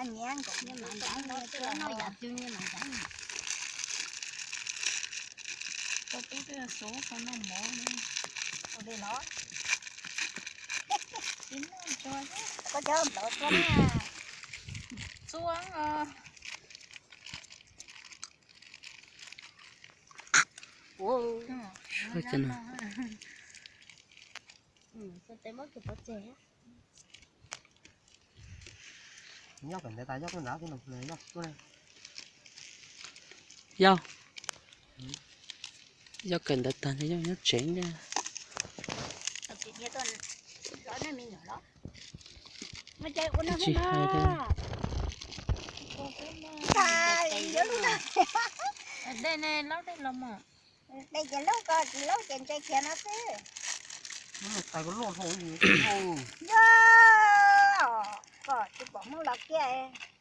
Nyiam nkaus nyiam mas nrad, noj yam twg nyiam mas nrad. Koj tub twb xub koj noj mov li los. Tsis noj tsuag thiab. Koj cov nplawv tsuag na. Tsuag os. Ua, yog kawm ntawv tas yog tuaj nrad, yog, yog kawm ntawv tas yog nyob tsev ntag. Tsis hais li. Dej ne, laub dej los mas. Dej ces laub, koj tsis laub ces ntse khiav no xwb. Yog koj tsis pom Hmoob los kiag.